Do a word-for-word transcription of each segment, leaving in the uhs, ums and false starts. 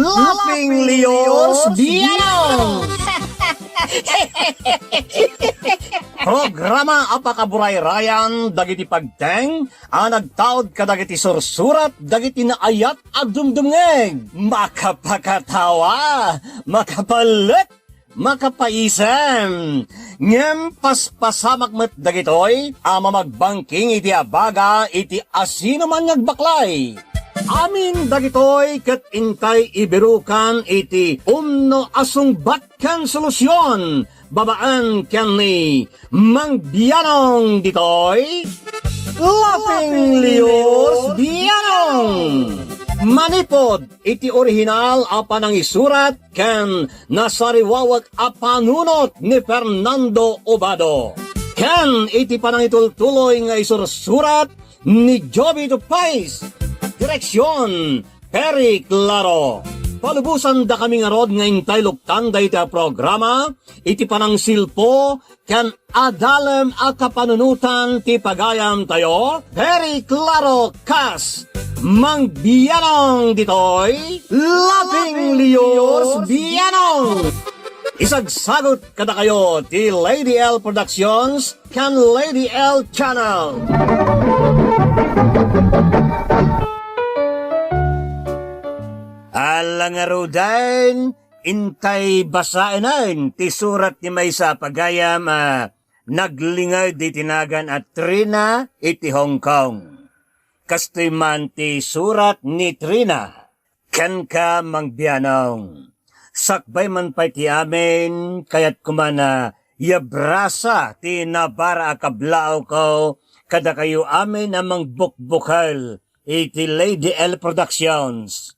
Laughing Leos Bianong! Programa a pakaburayrayan dagiti pagteng a nagtaud kadagiti sursurat dagiti naayat a dumdumngeg. Makapakatawa, makapalek, makapaisem. Ngem paspasamak met dagitoy a mamagbangking iti abaga iti asinoman nga agbaklay. Amin dagitoy ket intay ibirukan iti umno a sungbat ken solusion babaen ken ni Mang Bianong ditoy, Laughing Leos Bianong. Manipud iti orihinal a panangisurat ken nasariwawek a panunot ni Fernando Obado, ken iti panangitultuloy nga isursurat ni Jovito Pais. Direksion, Perry Claro. Palubosandakami ngarud nga intay luktan dayta a programa iti panangsilpo ken adalem a kapanunotan ti pagayamtayo, Perry Claro kas Mang Bianong ditoy, Laughing Leos Bianong. Isagsagut kadakayo ti Lady L Productions ken Lady L Channel. Ala ngaruden, intay basaenen ti surat ti maysa a pagayam a naglinged iti nagan a Trina iti Hong Kong. Kastoy man ti surat ni Trina kenka, Mang Bianong. Sakbay man pay ti amin, kayatko man a iabrasa ti nabara a kablaawko kadakayo amin a mangbukbukel iti Lady L Productions.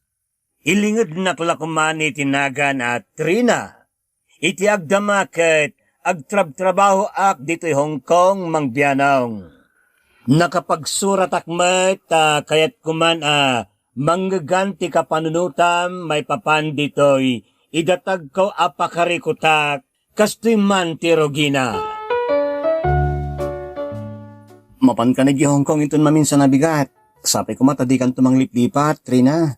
Ilingednak la koma iti nagan a Trina. Iti agdama ket agtrabtrabahoak ditoy Hong Kong, Mang Bianong. Nakapagsuratak met ta kayatko man a mangngeggan ti kapanunotam maipapan ditoy idatagko a pakarikutak kastoy man ti rugina. Mapanka idiay Hong Kong inton maminsan a bigat. Sapay koma ta dikanto mangliplipat, Trina.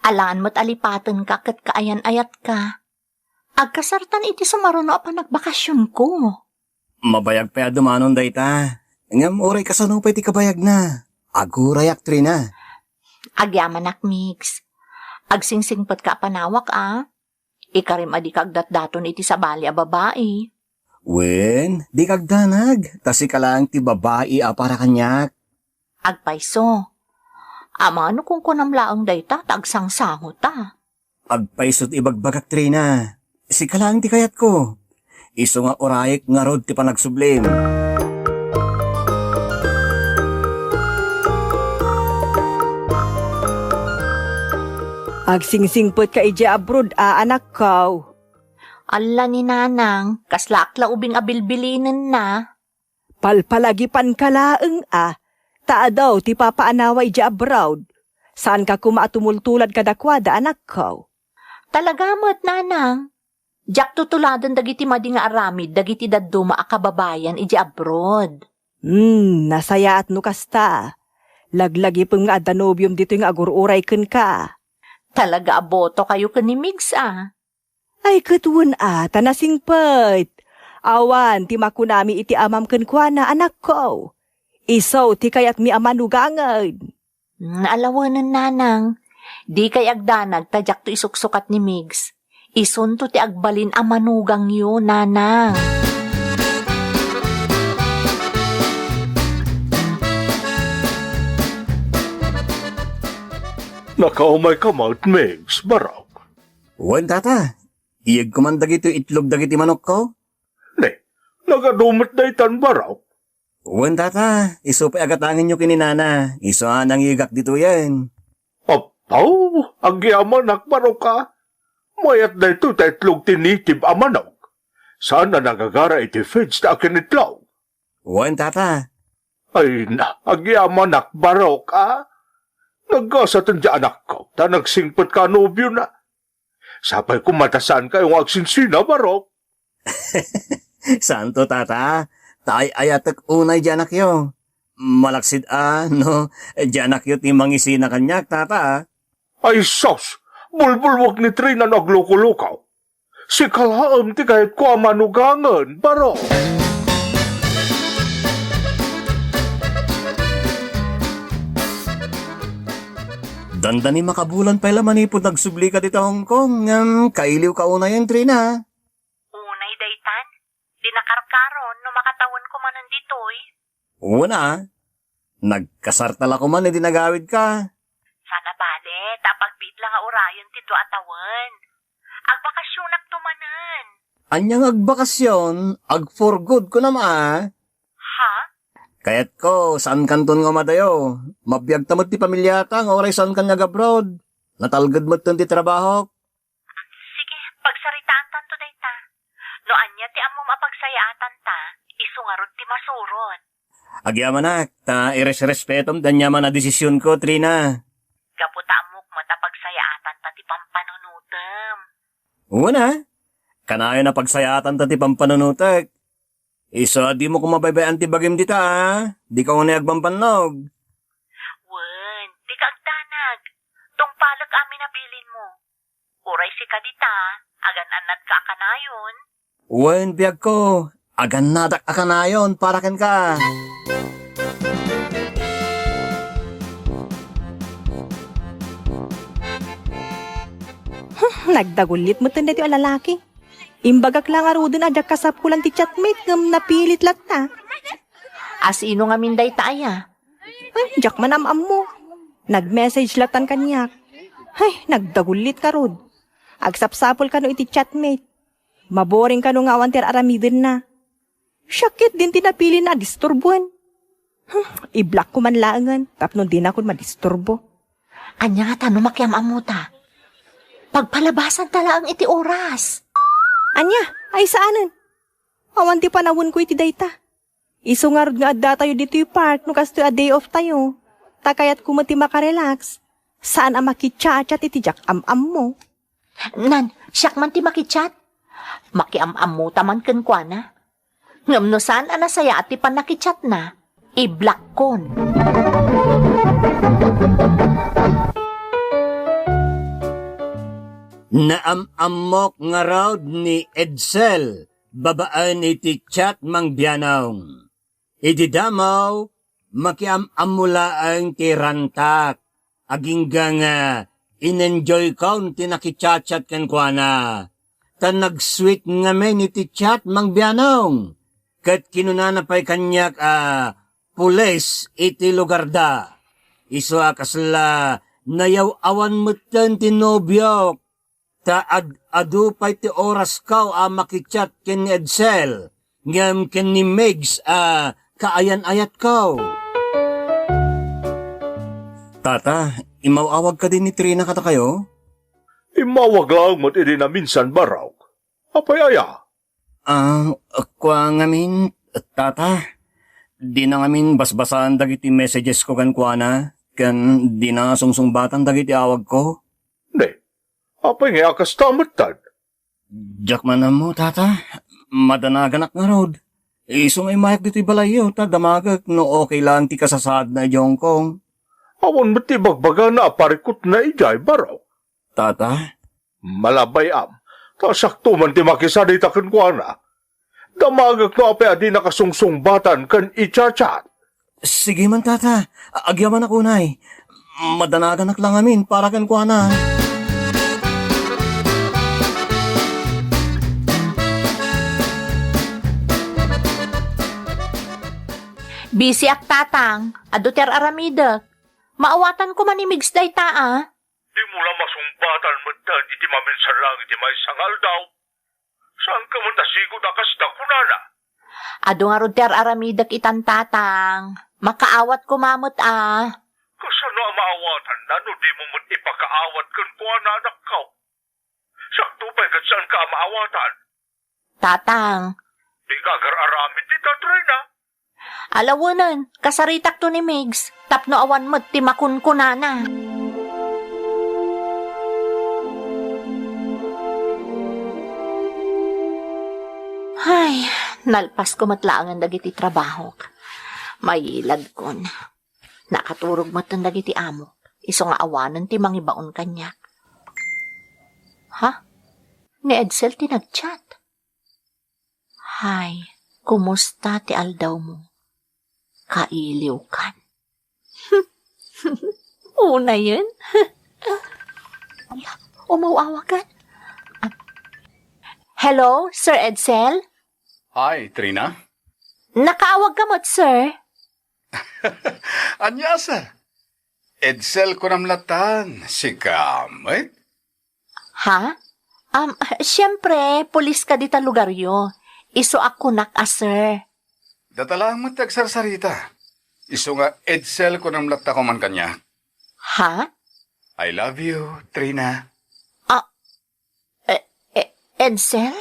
Alan met a lipatenka ket kaayan-ayatka. Agkasartan iti sumaruno a panagbakasionko. Mabayag pay a dumanon dayta. Ngem uray kasano pay ti kabayagna. Agurayak, Trina. Agyamanak, Migs. Agsingsingpetka a panawak, a. Ikarim a dika agdatdaton iti sabali a babai. Wen, dika agdanag, ta sika laeng ti babai a para kaniak. Agpayso. Amanok kunkunam laeng dayta ta agsangsango ta. Agpayso ti ibagbagak, Trina. Sika laeng ti kayatko. Isu nga urayek ngarud ti panagsublim. Agsingsingpetka idiay abroad a, anakko. Alla ni Nanang, kaslaak la ubing a bilbilinenna. Palpalagipanka laeng a, ta adu ti papaanawa idiay abroad. Saanka koma a tumultulad kadakuada, anakko. Talaga met, Nanang. Diak tutuladen dagiti madi nga aramid dagiti dadduma a kababayan idiay abroad. Hmm, nasayaat no kasta. Laglagipem nga adda nobiom ditoy nga agur-uray kenka. Talaga a botokayo ken ni Migs a. Ay, ket wen a, ta nasingpet. Awan ti makunami iti amam kenkuana, anakko. Isu ti kayatmi a manugangen. Mm, alawenen, Nanang. Dikay agdanag ta diakto isuksukat ni Migs. Isunto ti agbalin a manugangyo, Nanang. Nakaumayka met, Migs, Barok? Wen, Tata. Iyegko man dagitoy itlog dagiti manokko. Ne, nagadu met daytan, Barok? Wen, Tata, isu pay a gatangenyo ken ni Nana, isu a nangigak ditoyen. Apo, agyamanak, Barok a. Mayat daytoy ta itlog ti native a manok. Saan a nagagara iti feeds ta akinitlog. Wen, Tata. Ay na, agyamanak, Barok a. Nagkasat ti anakko, ta nagsingpet ka nobiona. Sapay koma ta saankayo nga agsinsina, Barok. Saanto, Tata. Ta ay-ayatek unay ti anakyo. Malaksid a, no, ti anakyo ti mangisina kaniak, Tata. Ay sus! Bulbulwek ni Trina no aglukolukaw. Sika laeng ti kayatko a manugangen, baro. Dandani makabulan pay la manipud nagsublika dita Hong Kong, ngem kailiwka unay, Trina. Unay daytan, di nakarkaron no makatawenko manen ditoy. Wen a, nagkasarta la koman idi nagawidka. Saan a bale, ta pagbiit la nga urayen ti dua a tawen. Agbakasyonak to manen. Ania nga agbakasyon? Ag-for good kunam a. Ha? Kayatko, saankanton nga umadayo. Mabiagta met ti pamilyata nga uray saankan nga ag-abroad. Natalged metten ti trabahok. Sige, pagsaritaantanto dayta. No ania ti ammom a pagsayaatanta, isu ngarud ti masurot. Agyamanak, ta iresrespetom ti aniaman a desisionko, Trina. Gapu ta ammok met a pagsayaatanta ti pampanunotem. Wen a, kanayon a pagsayaatanta ti pampanunotek. Isu a dimo koma baybay-an ti bagim dita, a? Dika unay agbanbannog. Wen, dika agdanag. Tungpalek amin a bilinmo. Uray sika dita, agan-annadka a kanayon. Wen, biagko, agannadak a kanayon para kenka. Hmm, nagdagullit metten daytoy a lalaki. Imbagak la ngaruden a diak kasapulan ti chatmate ngem napilit latta. A sino ngamin dayta aya? Ay, diak man am-ammo. Nag-message lattan kaniak. Ay, nagdagullit ngarud. Agsapsapul kano iti chatmate. Maboring kano nga awan ti ar-aramidenna. Siak ket din ti napilina a disturboen. Hmm, i-block ko man laengen tapno dinakon madisturbo. Ania ngata no makiam-ammota? Pagpalabasanta laeng iti oras. Ania? Ay, saanen. Awan ti panawenko iti dayta. Isu ngarud nga addatayo ditoy park no kastoy a day off tayo. Ta kayatko met ti makarelax. Saan a makichat-chat iti diak am-ammo. Nan, siak man ti makichat. Makiam-ammota man kenkuana. Ngem no saan a nasayaat ti pannakichatna, i-blockon. Naam-ammok ngarud ni Edsel babaen iti chat Mang Bianong. Idi damo, makiam-ammo laeng ti rantak. Agingga nga in-enjoykon ti nakichat-chat kenkuana. Ta nag-sweet ngamin iti chat Mang Bianong. Ket kinunana pay kaniak a pulis iti lugarda. Isu a kasla nayaw-awan metten ti nobiok. Ta ad-adu pay ti orasko a makichat ken ni Edsel, ngem ken ni Migs a kaayan-ayatko. Tata, immaw-awag kadi ni Trina kadakayo? Immawag laeng met idi naminsan, Barok. Apay aya? Ah, kua ngamin, Tata, dina ngamin basbasaan dagiti messagesko kenkuana, ken dina sungsungbatan dagiti awagko. Ne, apay nga a kasta metten? Diak man ammo, Tata. Madanaganak ngarud. Isu nga immayak ditoy balayyo, ta damagek no okay laeng ti kasasaadna idiay Hong Kong. Awan met ti ibagbagana a parikutna idiay, Barok. Tata? Malabay-am, ta sakto man ti makisarita kenkuana. Damagek no apay a dinaka sungsungbatan ken i-chat-chat. Sige man, Tata. Agyamanak unay. Madanaganak la ngamin para kenkuana. Bisiak, Tatang. Adu ti ar-aramidek. Maawatanko man ni Migs dayta, a? Dimo la masungbatan metten iti maminsan lang iti maysa nga aldaw. Saanka met a sigud a kasta kunana? Adu ngarud ti ar-aramidek itan, Tatang. Makaawat koma met a. Kasano a maawatanna no dimo met ipakaawat kenkuana, anakko? Sakto pay ket saanka a maawatan. Tatang. Di ka agar-aramid dita, Trina. Alawenen, kasaritakto ni Migs tapno awan met ti makunkunana. Ay, nalpasko met laengen dagiti trabahok. Mayiladkon. Nakaturog metten dagiti amok, isu nga awanen ti mangibaon kaniak. Ha? Ni Edsel ti nag-chat? Hay, kumusta ti aldawmo? Kailiwkan. Unayen? Ala, umaw-awagan. Hello, Sir Edsel? Hi, Trina. Nakaawag ka met, sir? Ania, sir? Edsel kunam latan, sika met? Ha? Um, siyempre, pulis ka dita lugaryo. Isu a kunak a sir. Data laeng met ti agsarsarita. Isu nga Edsel kunam latta ko man kaniak. Ha? I love you, Trina. Ah, eh, eh, Edsel?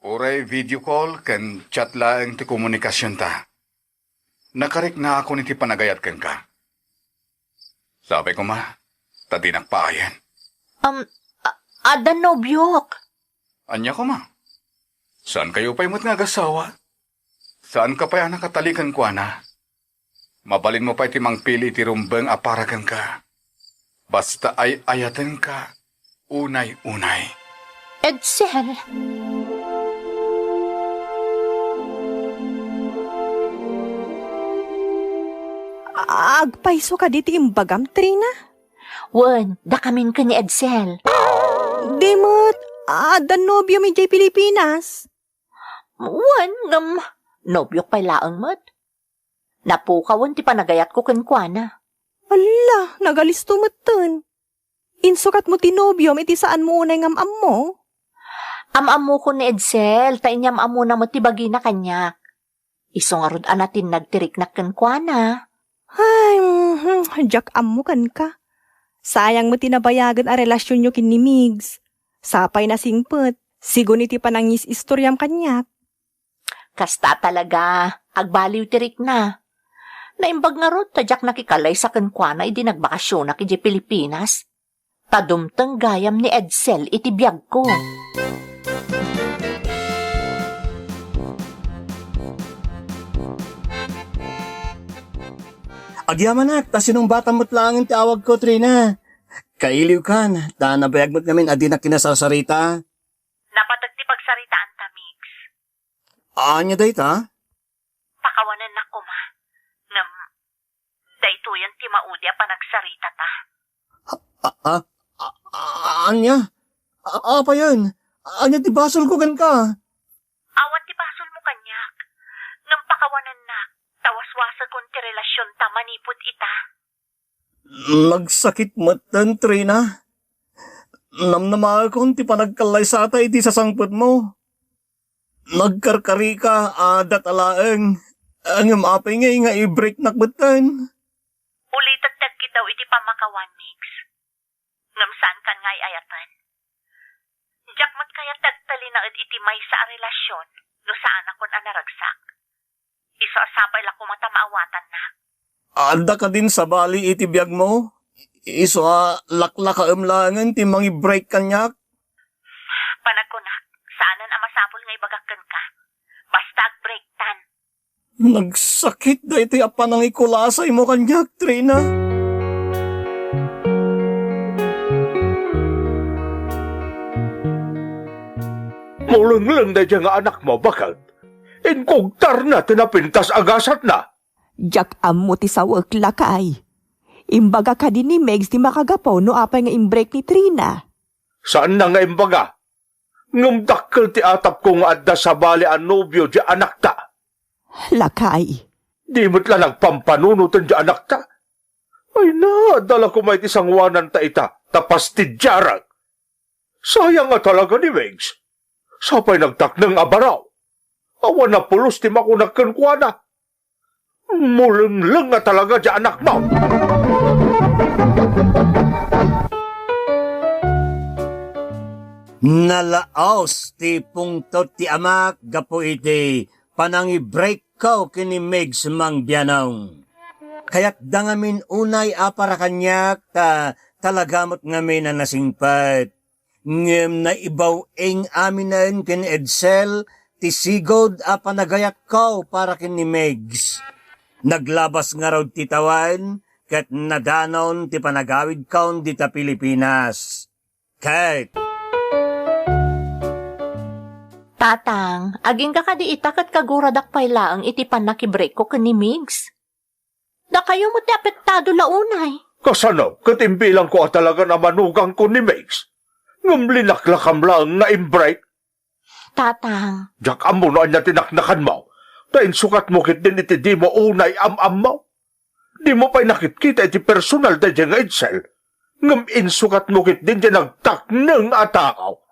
Uray video call ken chat laeng ti komunikasionta. Nakariknaakon iti panagayat kenka. Sapay koma, ta dinak paayen. Um, a-, adda nobiok. Ania koma? Saankayo pay met nga agasawa? Saanka pay a nakatali kenkuana? Mabalinmo pay ti mangpili iti rumbeng a para kenka. Basta ay-ayatenka unay-unay. Edsel. Agpayso kadi ti imbagam, Trina? Wen, dakamin ken ni Edsel. Di met, adda nobiom idiay Pilipinas. Wen, ngem, nobiok pay laeng met. Napukawen ti panagayatko kenkuana. Alla, nagalisto metten. Insukatmo ti nobiom iti saanmo unay nga am-ammo? Am-ammokon ni Edsel, ta inyam-ammona met ti bagina kaniak. Isu ngarud a natinnag ti riknak kenkuana. Ay, mhm, diak ammo kenka. Sayang met ti nabayagen a relasionyo ken ni Migs. Sapay nasingpet, sigun iti panangis-istoriam kaniak. Kasta talaga, agbaliw ti rikna. Naimbag ngarud ta diak nakikalaysa kenkuana idi nagbakasionak idiay Pilipinas. Ta dumteng gayam ni Edsel iti biagko. Agyamanak, ta sinungbatam met laengen ti awagko, Trina. Kailiwkan, ta nabayag met ngamin a dinak kinasarsarita. Napateg ti pagsaritaanta, Migs. Ania dayta? Pakawanennak koma. Ngem, daytoyen ti maudi a panagsaritata. A, a, a, a, ania? A, apayen? Ania ti basolko kenka? Awan ti basolmo kaniak. Ngem pakawanennak, ta waswasekon ti relasionta manipud ita. Nagsakit metten, Trina. Namnamaekon ti panagkallaysata iti sasangpetmo. Nagkarkarika a data laeng, ngem apay ngay nga i-breaknak metten? Ulitek ti agkiddaw iti pammakawan, Migs. Ngem saankan nga ay-ayaten. Diak met kayat ti agtalinaed iti maysa a relasion no saanakon a naragsak. Isu a sapay la koma ta maawatanna. Adda kadin sabali iti biagmo? Isu a laklakaem laengen ti mangi-break kaniak? Panagkunak, saanen a masapul nga ibagak kenka. Basta ag-breaktan. Nagsakit daytoy a panangikulasaymo kaniak, Trina. Mulengleng daydiay nga anakmo, baket. Inkugtarna ti napintas a gasatna. Diak ammo ti sawek, lakay. Imbaga kadi ni Megs ti makagapu no apay nga imbreak ni Trina. Saanna nga imbaga. Ngem dakkel ti atapko nga adda sabali a nobio ti anakta. Lakay. Di met la nagpampanunoten ti anakta. Ay na, adda la koma iti sangoananta ita, ta pastidiarak. Sayang nga talaga ni Megs. Sapay nagtakneng a baro. Awan a pulos ti makunak kenkuana. Mulengleng nga talaga ti anakmo. Nalaos ti pungtot ti amak gapu iti panangi-breakko ken ni Megs, Mang Bianong. Kayatda ngamin unay a para kaniak ta talaga met ngamin a nasingpet. Ngem naibaw-ing aminen ken Edsel ti sigud a panagayatko para ken ni Megs. Naglabas ngarud ti tawen ket nadanon ti panagawidkon dita Pilipinas. Ket Tatang, agingga kadi ita ket kaguradak pay laeng iti pannakibreakko ken ni Migs? Dakayo met ti apektado la unay. Kasano ket imbilangko a talagan a manugangko ni Migs? Ngem linaklakam laeng nga imbreak. Tatang. Diak ammo no ania ti naknakanmo. Ta insukatmo ketdin iti dimo unay am-ammo. Dimo pay nakitkita iti personal daydiay nga Edsel. Ngem insukatmo ketdin diay nagtakneng a tao.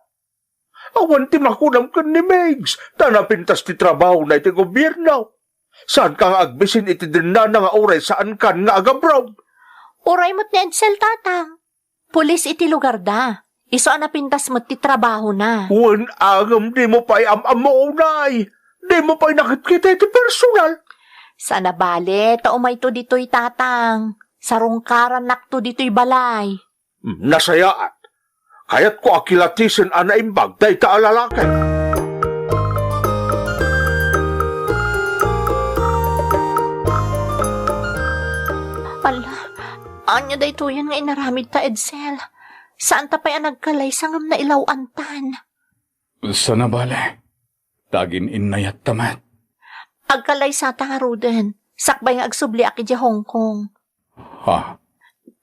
Awan ti makunam ken ni Migs, ta napintas ti trabahona iti gobierno. Saanka nga agbisin iti dennana nga uray saankan nga agabroad. Uray met ni Edsel, Tatang. Pulis iti lugarda. Isu a napintas met ti trabahona. Wen, ngem dimo pay am-ammo unay. Dimo pay nakitkita iti personal. Saan a bale, ta umayto ditoy, Tatang. Sarungkarannakto ditoy balay. Hmm, nasayaat. Kayatko a kilatisen a naimbag dayta a lalaki. Ala, ania daytoyen nga inaramidta, Edsel? Saanta pay a nagkalaysa ngem nailaw-antan. Saan a bale. Ta agin-innayatta met. Agkalaysata ngaruden, sakbay nga agsubliak idiay Hong Kong. Ha?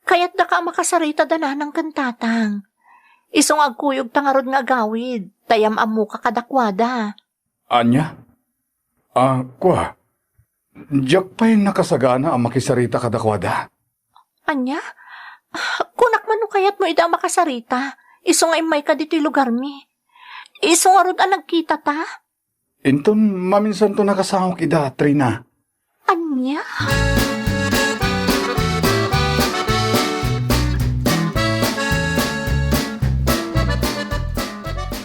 Kayatdaka a makasarita dananang ken Tatang. Isu nga agkuyogta ngarud nga agawid, ta yam-ammoka kadakuada. Ania? Ah, kua, diak pay nakasagana a makisarita kadakuada. Ania? Kunak man no kayatmo ida a makasarita, isu nga immayka ditoy lugarmi. Isu ngarud a nagkitata? Inton maminsanto nakasangok ida, Trina. Ania?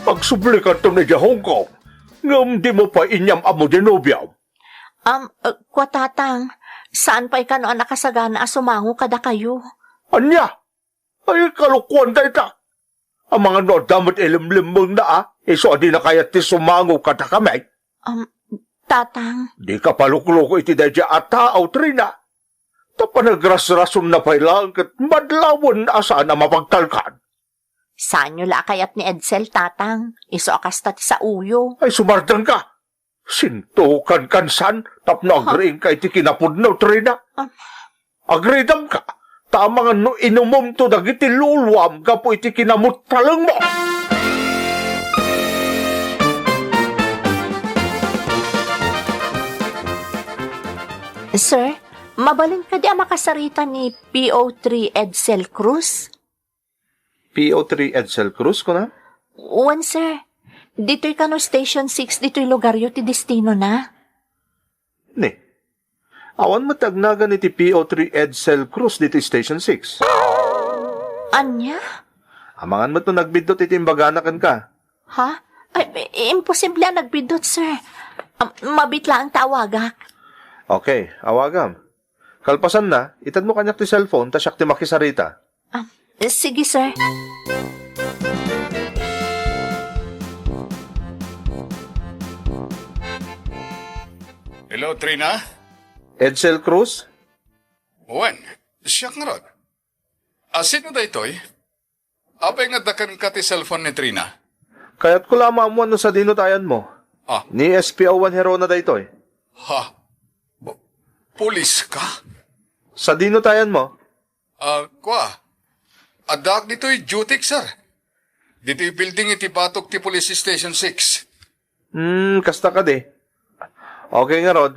Agsublikanton idiay Hong Kong, ngem dimo pay inyam-ammo diay nobiom. Am, eh, kua, Tatang, saan pay kano a nakasagana a sumango kadakayo? Ania? Ay, kalokuan dayta. Amangan no adda met ilimlimmengna a, isu a dina kayat ti sumango kadakami. Am, Tatang. Dika palukloko iti daydiay a tao, Trina. Ta panagrasrasonna pay laeng ket madlawen a saan a mapagtalkan. Saanyo la a kayat ni Edsel, Tatang. Isu a kasta ti saoyo. Ay, sumardengka. Sintukan kansan tapno agriingka iti kinapudno, Trina. Ah. Agridamka, ta amangan no inumomto dagiti luluam gapu iti kinamuttalengmo. Sir, mabalin kadi a makasarita ni P O three Edsel Cruz? P O three Edsel Cruz, kuna? Wen, sir. Ditoy kano Station six, ditoy lugaryo ti destinona. Ni, awan met agnagan iti P O three Edsel Cruz ditoy Station six. Ania? Amangan met no nagbiddut iti imbagana kenka. Ha? Ay, i-, imposible a nagbiddut, sir. Am, mabiit laeng ta awagak. Okay, awagam. Kalpasanna, itedmo kaniak ti cellphone ta siak ti makisarita. Ah, sige, sir. Hello, Trina? Edsel Cruz? Wen, siak ngarud. A, sino daytoy? Apay nga adda kenka ti cellphone ni Trina? Kayatko la a maammuan no sadino ti ayanmo. Ah. Ni S P O one Herona daytoy. Ha? Pu-, pulis ka? Sadino ti ayanmo? Ah, kua. Addaak ditoy duty, sir. Ditoy building iti batok ti Police Station six. Hmm, kasta kadi. Okay ngarud.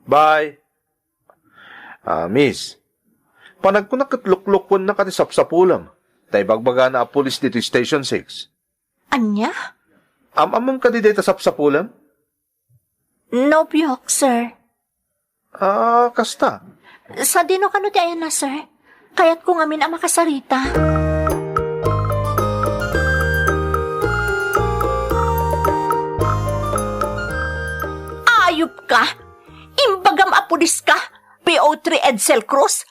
Bye. Ah, miss. Panagkunak ket luklukennaka ti sapsapulem. Ta ibagbagana a pulis ditoy Station six. Ania? Am-ammom kadi dayta sapsapulem? Nobiok, sir. Ah, kasta. Sadino kano ti ayanna, sir? Kayatko ngamin a makasarita. Ayop ka! Imbagam a pulis ka, P O three Edsel Cruz?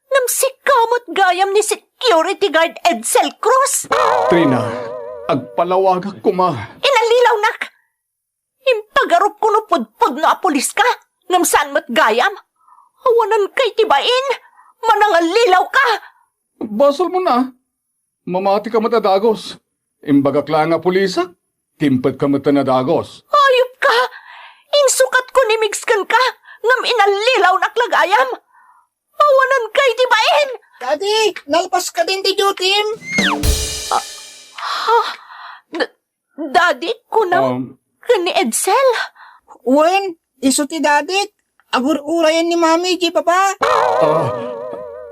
Ngem sika met gayam ni security guard Edsel Cruz? Trina, agpalawagak koma. Inallilawnak! Impagarupko no pudpudno a pulis ka, ngem saan met gayam. Awanan kay ti bain, manangallilaw ka! Basolmo na. Mamati ka met a dagus. Imbagak laeng a pulisak. Timpedka met a nadagos. Ayupka! Insukatko ni Migs kenka, ngem inallilawnak la gayam. Awanenka iti bain! Daddy, nalpas kadin ti dutim? Ah, ha? D-, Daddy, kunam Um, ken ni Edsel? Wen, isu ti dadik. Agur-urayen ni Mami, di baba. Ah,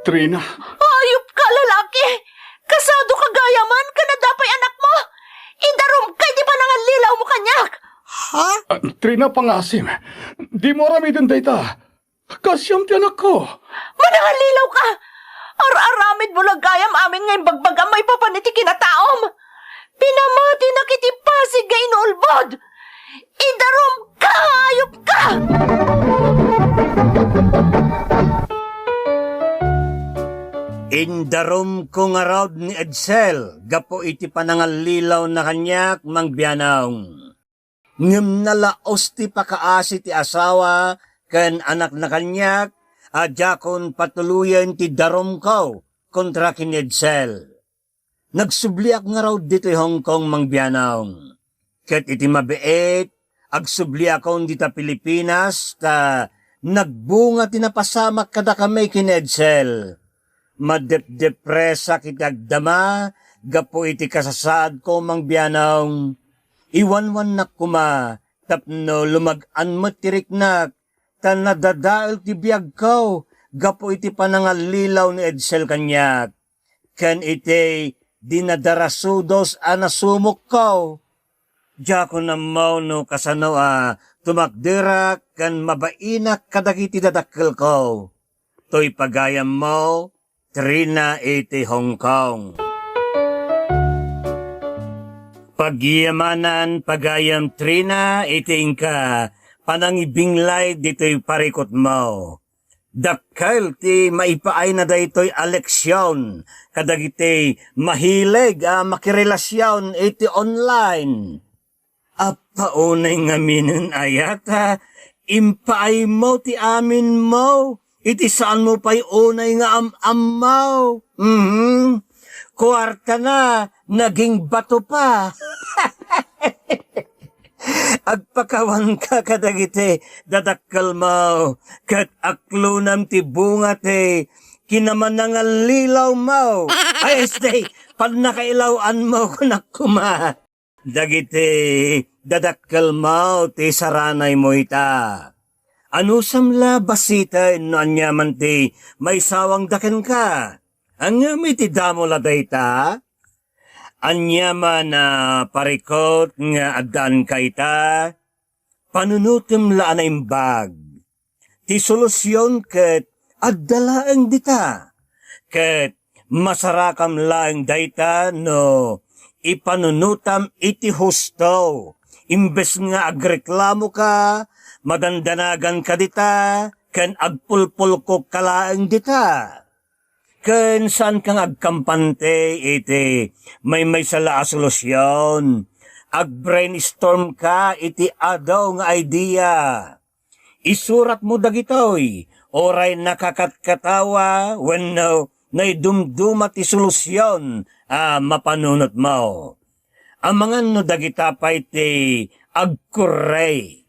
Trina. Ayupka, lalaki! Kasadoka gayamen ken adda pay anakmo! Idarumka iti panangallilawmo kaniak! Ha? Ah, Trina, pangasim. Dimo aramiden dayta. Kaasiam ti anakko. Manangallilawka! Ar-aramidmo la gayam amin nga imbagbagam maipapan iti kinataom! Pinamatinak iti pasig nga inuulbod! Idarumka, ayupka! Indarumko ngarud ni Edsel gapu iti panangallilawna kaniak, Mang Bianong. Ngem nalaos ti pakaasi ti asawa ken anakna kaniak a diakon patuloyen ti darumko kontra ken ni Edsel. Nagsubliak ngarud ditoy Hong Kong, Mang Bianong. Ket iti mabiit, agsubliakon dita Pilipinas ta nagbunga ti napasamak kadakami ken ni Edsel. Madepdepresak iti agdama gapu iti kasasaadko, Mang Bianong. Iwanwannak koma tapno lumag-an met ti riknak, ta nadadael ti biagko gapu iti panangallilaw ni Edsel kaniak, ken iti dinadarasudos a nasumokko. Diakon ammo no kasano a tumakderak ken mabainak kadagiti dadakkelko. Toy pagayammo, Trina iti Hong Kong. Pagyamanan, pagayam Trina, iti inka panangibinglay ditoy parikutmo. Dakkel ti maipaayna daytoy a leksion kadagiti mahilig a makirelasion iti online. Appaunay ngaminen aya ta impaaymo ti aminmo iti saanmo pay unay nga am-ammo. Mhm. Kuartana, naging bato pa. Agpakawanka kadagiti dadakkelmo, ket aklonam ti bunga ti kinamanangallilawmo. Ay, este, pannakailaw-anmo, kunak koma. Dagiti dadakkelmo ti saranaymo ita. Anusam la basiten no aniaman ti maisawangda kenka? Ngem iti damo la dayta, aniaman a parikut nga addaanka ita, panunotem la a naimbag. Ti solusion ket adda laeng dita. Ket masarakam laeng dayta no ipanunotam iti husto. Imbes nga agreklamoka, madandanaganka dita, ken agpulpulkokka laeng dita. Ken saanka nga agkampante iti maymaysa la a solusion. Ag-brainstormka iti adu nga idea. Isuratmo dagitoy, uray nakakatkatawa wenno naidumduma ti solusion a mapanunotmo. Amangan no dagita pay ti agkurre.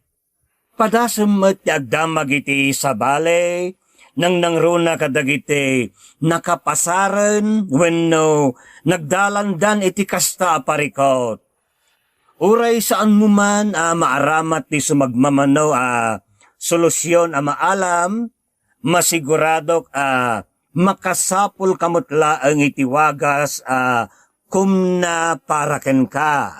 Padasem met ti agdamag iti sabali, nangnangruna kadagiti nakapasaren wenno nagdalandan iti kasta a parikut. Uray saanmo man a maaramat ti sumagmamano a solusion a maalam, masiguradok a makasapulka met laeng iti wagas a kumna para kenka.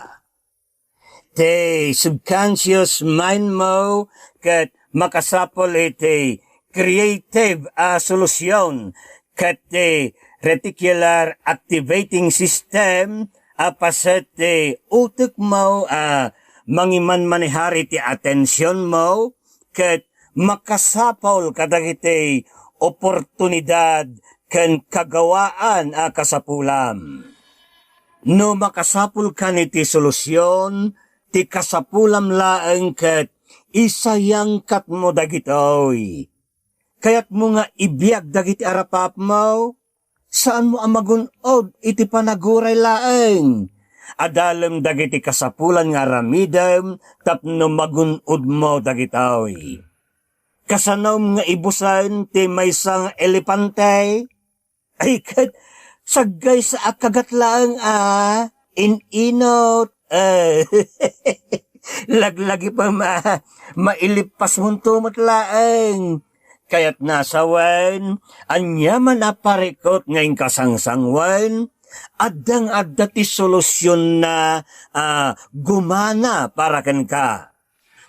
Ti subconscious mind mo ket makasapul iti creative a solusion ket ti reticular activating system a paset ti utek mo a mangimanmanehar iti atension mo ket makasapul kadagiti oportunidad ken kagawaan a kasapulam. No makasapulkan iti solusion, ti kasapulam laeng ket isayangkatmo dagitoy. Kayatmo nga ibiag dagiti arapapmo? Saanmo a magun-od iti panaguray laeng. Adalem dagiti kasapulan nga aramidem tapno magun-odmo dagitoy. Kasanom nga ibusen ti maysa nga elepante? Ay, ket saggaysa a kagat laeng a in-inot. Eh, laglagipem a mailippasmonto met laeng. Kayatna a sawen, aniaman a parikut nga inkasangsangwen, adda nga adda ti solusionna a gumana para kenka.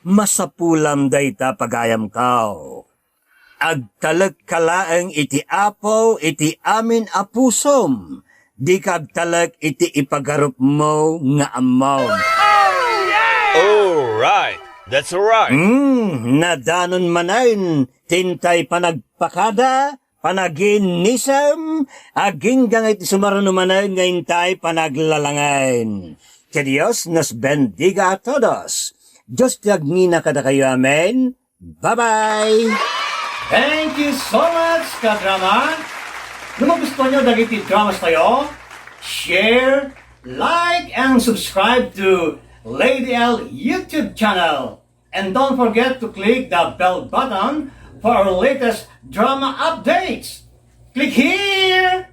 Masapulam dayta, pagayamko. Agtalekka laeng iti Apo iti amin a pusom. Dika agtalek iti ipagarupmo nga ammom. All right. That's all right. Hmm, nadanon manen ti intay panagpakada, panaginnisem, agingga nga iti sumaruno manen nga intay panaglalangen. Que Dios nos bendiga a todos. Dios ti agngina kadakayo. Amen. Bye-bye! Thank you so much, kadrama! No magustuhan nyo dagiti dramas tayo, share, like, and subscribe to Lady L YouTube channel. And don't forget to click the bell button for our latest drama updates. Click here!